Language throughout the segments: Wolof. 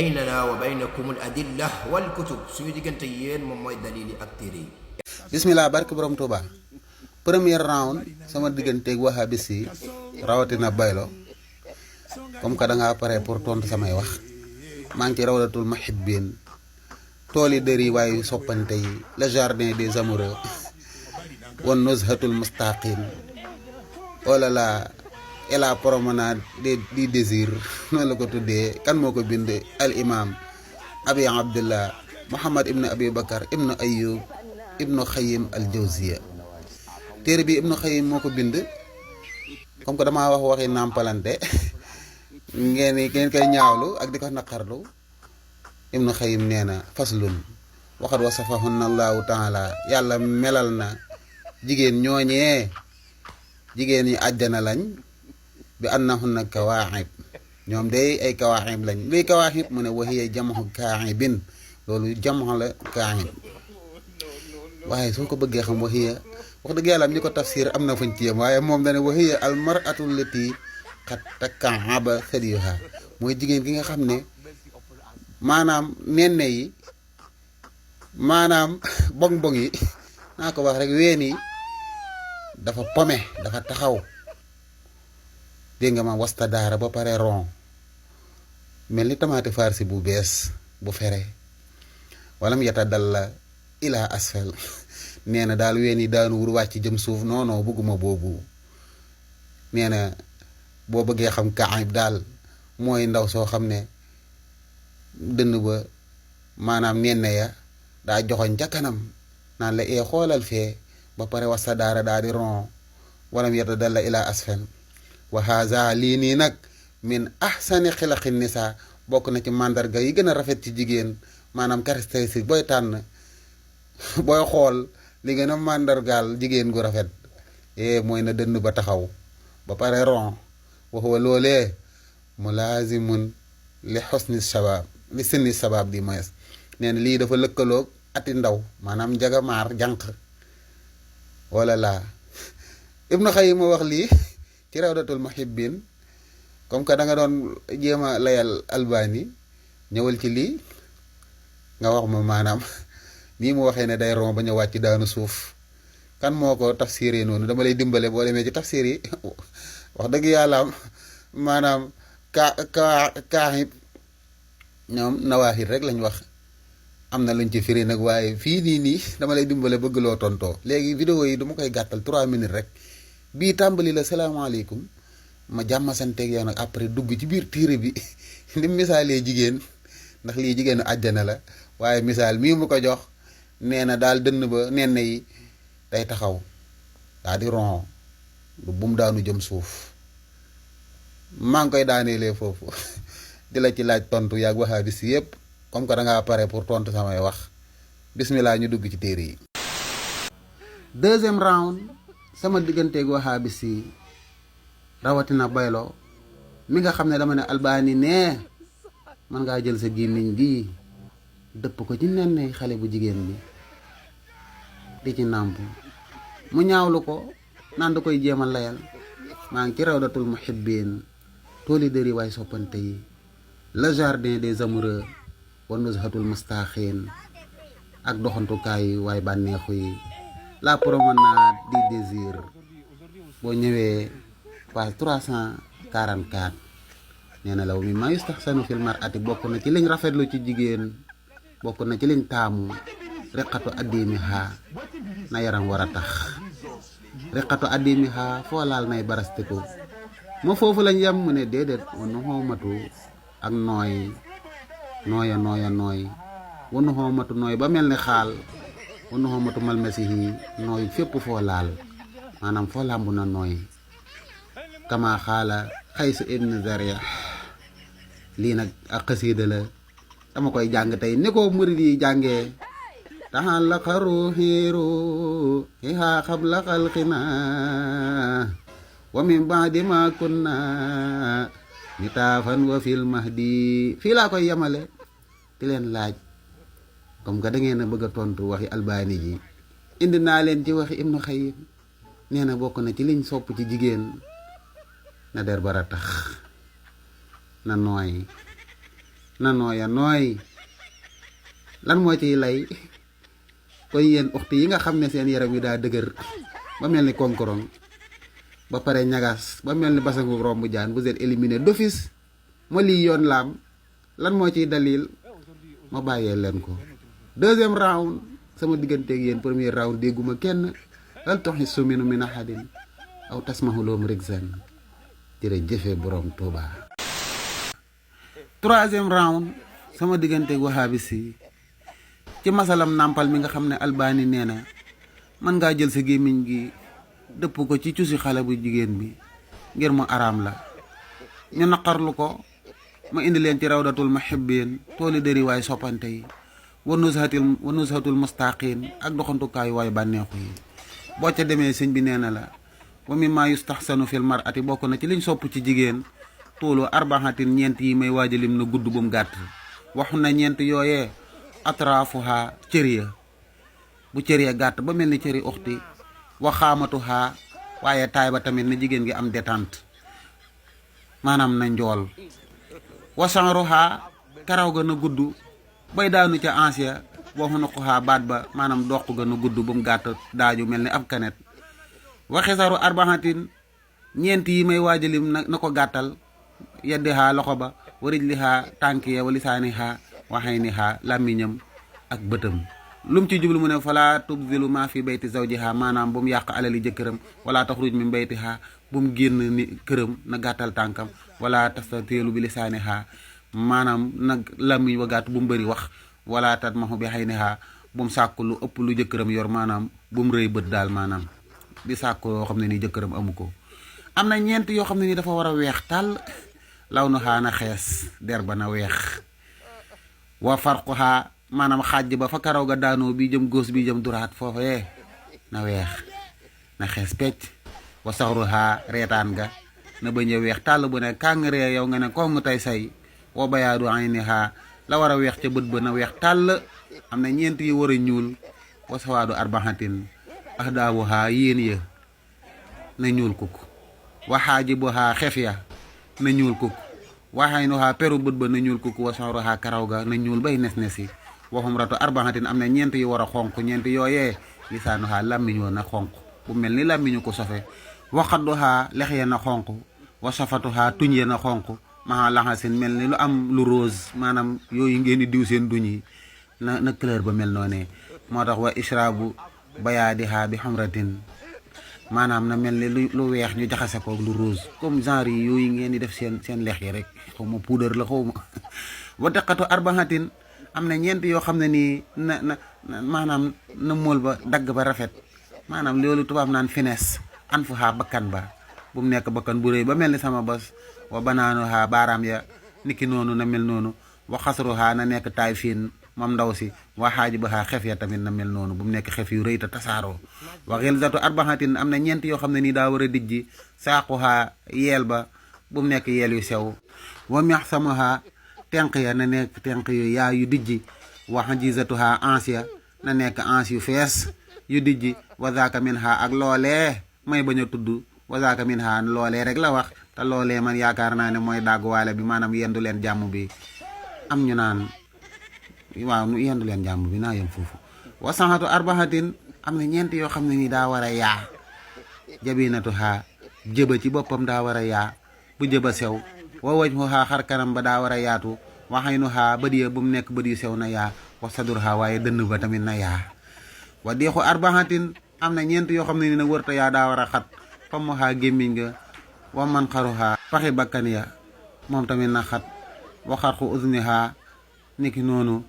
baynana wa baynakum al adilla wal kutub suñu diggante yéen moom mooy dalili ak téere yi. bismillah barke borom Touba. premier round sama digganteeg wahabis yi rawatina baylo comme que da ngaa pare pour tontu samay wax maa ngi ci rawdatul muhibbin tooli dër yi waaye soppante yi le jardin des amoureux wan nuzhatul mustaqin wala la et la promenade du désir noonu la ko tuddee kan moo ko bind al imam abi abdullah muhammad ibnu abi bakar ibnu ayub ibnu xayim al jawziya téere bi ibnu xayim moo ko bind comme que damaa wax waxi nàmpalante ngeen koy ñaawlu ak di ko naqarlu ibnu xayim nee na faslun waxat wasafahunna allahu taala yàlla melal na jigéen ñooñee jigéen ñi àjjana lañ bi annahunna kawaahib ñoom day ay kawaahib lañ luy kawaahib mu ne wahiya jamahu kaahibin loolu jamax la kaahib waaye soo ko bëggee xam wahiya wax dëgg yàlla am ñu ko tafsir am na fañ ci yam waaye moom dane wahiya al mar'atu lati qad takahaba thadiyuha mooy jigéen gi nga xam ne maanaam nenne yi maanaam bong-bong yi naa ko wax rek ween yi dafa pome dafa taxaw dégg nga ma wasta daara ba pare ron mel ni tamaate farci bu bees bu fere walam yata dal la ila asfal nee na daal ween yi daanu wur wàcc jëm suuf non non bëgguma boobu nee na boo bëggee xam kaayib daal mooy ndaw soo xam ne dënn ba maanaam nenne ya daa joxoñ ca kanam naan la ee xoolal fee ba pare wasta daara daa di ron walam yata dal la ila asfal wa haza lii nii nag min ahsani xilaqi nisa bokk na ci màndarga yi gën a rafet ci jigéen maanaam caractéristique booy tànn booy xool li gën a màndargaal jigéen gu rafet mooy na dënn ba taxaw ba pare ron waxuwa loolee mulaazimun li xusni sabab li sinni sabab di moyes nee na lii dafa lëkkaloog ati ndaw maanaam njagamaar jànq wala laa ibnu xayim ma wax lii ci rawdatul muhibbin comme que da nga doon jéem a layal albani ñëwal ci lii nga wax ma maanaam nii mu waxee ne day ron ba ñu wàcc daanu suuf kan moo ko tafsiree noonu dama lay dimbale boo demee ci tafsir yi wax dëgg yàlla maanaam kaahib ñoom nawaahir rek lañ wax am na luñ ci firi nag waaye fii nii dama lay dimbale bëgg loo tontoo léegi vidéo yi dama koy gàttal 3 minutes rek bii tàmbali la salaamaaleykum ma jàmmasanteeg yow nag après dugg ci biir téere bi ni misaalee jigéen ndax lii jigéenu àjjana la waaye misaal mii mu ko jox nee na daal dënn ba nen yi day taxaw daa di ron lu bum daanu jëm suuf maa ngi koy daaneelee foofu di la ci laaj tontu yaag wahabis si yëpp comme que da ngaa pare pour tontu samay wax bismillah ñu dugg ci téere yi. deuxième round sama digganteeg wahabis yi rawatina baylo mi nga xam ne dama ne albani nee man ngaa jël sa gémmiñ gi dëpp ko ci nen xale bu jigéen bi di ci nàmp mu ñaawlu ko naan da koy jéem a layal maa ngi ci rawdatul muhibbin tooli dëri waay soppante yi le jardin des amoureux wa nuzhatul mustaqin ak doxantukaay waay bànneexu yi la promenade du désir boo ñëwee page 344 nee na law mi ma yustaxsanu fil mar'ati bokk na ci liñ rafetlu ci jigéen bokk na ci liñ taamu riqatu addimiha na yaram war a tax riqatu addimiha foo laal nay barastiku ma foofu lañ yem mu ne déedéet wanu xoomatu ak nooy wanu xoomatu nooy ba mel ni xaal wanu xoomatu malmasihi nooy fépp foo laal maanaam foo làmbu na nooy kama xaala xaysu ibn zaria lii nag ak xasiida la dama koy jàng tey ni ko murid yi jàngee taxal la xaru xiiru xihaa xabla xalqina wa min baadi ma kunna nitaafan wa fil mahdi fii laa koy yemale di leen laaj comme que da ngeen a bëgg a tontu waxi albani ji indi naa leen ci waxi ibnu xayim nee na bokk na ci liñ sopp ci jigéen na der bara tax na nooy na nooya nooy lan moo ciy lay kon yéen uxti yi nga xam ne seen yaram yi daa dëgër ba mel ni konkorong ba pare ñagas ba mel ni basangu romb jaan vous êtes éliminé d'office ma lii yoon laam lan moo ciy dalil ma bàyyee leen ko deuxième round sama digganteeg yéen premier round dégguma kenn hal tuhissu minhum min ahadin aw tasmahu lahum rikzan jërëjëfe borom Tuuba troisième round sama digganteeg wahabis yi ci masalam nàmpal mi nga xam ne Albani nee na mën ngaa jël sa gémmiñ gi dëpp ko ci cusi xale bu jigéen bi ngir mu araam la ñu naqarlu ko ma indi leen ci rawdatul muhibbin tooli dëri waay soppante yi wa nuzhatul mustaqin ak doxantukaayu waay bànneexu yi boo ca demee sëñ bi nee na la wa mimma yustahsanu fil mar'ati bokk na ci liñ sopp ci jigéen toolu arbahatin ñeent yi may waajalim na gudd bu mu gàtt waxu na ñeent yooyee atrafuha cër ya bu cër ya gàtt ba mel ni cëri uxti waxaamatuha waaye taay ba tamit na jigéen gi am détente maanaam na njool wasanruha karaw ga na gudd bay daanu ca ansia waxu nuquha baat ba maanaam doq ga na gudd bu mu gàtt daaju mel ni ab kanet waxisaru arbahatin ñeent yi may waajalim na ko gàttal yeddiha loxo ba warijliha tànk ya wa lisaaniha waxayniha làmmiñam ak bëtam lum ci jublu mu ne fala tubzilu ma fi bayti zawjiha maanaam bu mu yàq alali jëkkëram wala taxruj min baytiha bu mu génn ni këram na gàttal tànkam wala tastatilu bi lisaaniha maanaam nag làmmiñ wa gàtt bu mu bëri wax wala tatmahu bi hayniha bu mu sàkk lu ëpp lu jëkkëram yor maanaam bu mu rëy bët daal maanaam di sàkk yoo xam ne nii jëkkëram amu ko am na ñeent yoo xam ne nii dafa war a weex tàll law nu xaa na xees der ba na weex wa farquha maanaam xaaj ba fa karaw ga daanoo bi jëm góos bi jëm duraat foofee na weex na xees pecc wa saxruha reetaan ga na bañ a weex tàll bu ne kàng ree yow nga ne kong tey say wa bayaadu ayniha la war a weex ca bët ba na weex tàll am na ñeent yi war a ñuul wa sawaadu arbahatin ahdaabuha yéen ya na ñuul kuk wa xaajibuha xef ya na ñuul kuk waxaynuha peru bët ba na ñuul kuk wa saxruha karaw ga na ñuul bay nes-nes yi waxum ratu arbahatin am na ñeent yi war a xonq ñeent yooyee lisaanuha làmmiñ wa na xonq bu mel ni làmmiñu ko sofe waxadduha lex ya na xonq wa safatuha tuñ ya na xonq maa laxasin mel ni lu am lu rose maanaam yooyu ngeen di diw seen duñ yi na couleur ba mel noonee moo tax wa israbu bayaadiha bi xamratin maanaam na mel ni lu weex ñu jaxase ko lu rose comme genre yi yooyu ngeen di def seen lex yi rek xaw ma poudre la xaw ma wa deqatu arbahatin am na ñeent yoo xam ne nii na maanaam na mool ba dagg ba rafet maanaam loolu tubaab naan finesse an fu xaa bakkan ba bu mu nekk bakkan bu rëy ba mel ni sama bos wa banaanu xaa baaraam ya niki noonu na mel noonu wa xasru xaa na nekk taay fiin moom ndaw si wa xaaji ba xaa xef ya tamit na mel noonu bu mu nekk xef yu rëy te tasaaroo wa xilzatu arbahatin am na ñeent yoo xam ne nii daa war a dijji saaqu xaa yeel ba bu mu nekk yeel yu sew wa mexsamu xaa tenq ya na nekk tenq yu yaa yu dijji wa xajizatuha ans ya na nekk ans yu fees yu dijji wa zaaka min ha ak loolee may bañ a tudd wa zaaka min ha loolee rek la wax te loolee man yaakaar naa ne mooy dàgguwaale bi maanaam yendu leen jàmm bi am ñu naan waaw nu yendu leen jàmm bi naa yem foofu wa sanxatu arbahatin am na ñeent yoo xam ne ni daa war a yaa jabinatuha jëba ci boppam daa war a yaa bu jëba sew wa wajhuha xar kanam ba daa war a yaatu waxaynuha bët ya bu mu nekk bët yu sew na yaa wa sadurha waaye dënn ba tamit na yaa wa diixu arbahatin am na ñeent yoo xam ne ni nag wërta yaa daa war a xat famuha gémmiñ ga wa man xaruha paxi bakkan ya moom tamit na xat wa xarxu uzniha niki noonu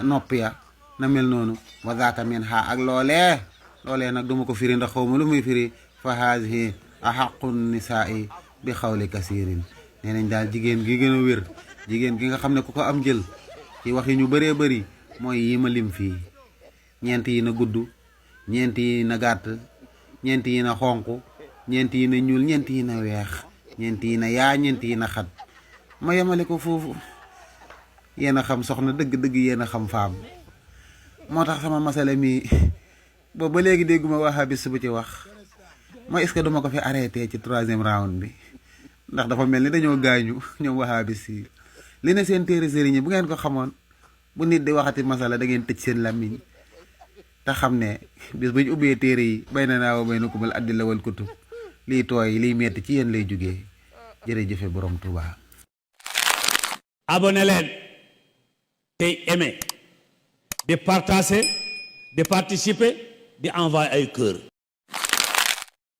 nopp ya na mel noonu wa zaaka min ha ak loolee nag duma ko firi ndax xaw ma lu muy firi fa haadihi ahaqu nisaa'i bi xawli kasirin nee nañ daal jigéen gi gën a wér jigéen gi nga xam ne ku ko am jël ci wax yi ñu bëree bëri mooy yi ma lim fii ñeent yi na gudd ñeent yi na gàtt ñeent yi na xonq ñeent yi na ñuul ñeent yi na weex ñeent yi na yaa ñeent yi na xat ma yemale ko foofu yéen a xam soxna dëgg-dëgg yéen a xam faam moo tax sama masala mi boobu ba léegi dégguma wahabis bu ci wax mooy est-ce que duma ko fi arrêté ci troisième round bi ndax dafa mel ni dañoo gaañu ñoom wahabis yi li ne seen téere sëriñ yi bu ngeen ko xamoon bu nit di waxati masala da ngeen tëj seen làmmiñ te xam ne bis bu ñu ubbee téere yi bay na naa wa bay na kumal addi la wal kutub lii tooy liy metti ci yéen lay jógee jërëjëfe borom Touba. abonné leen tey aimé di partager di participer di envoyer ay cœur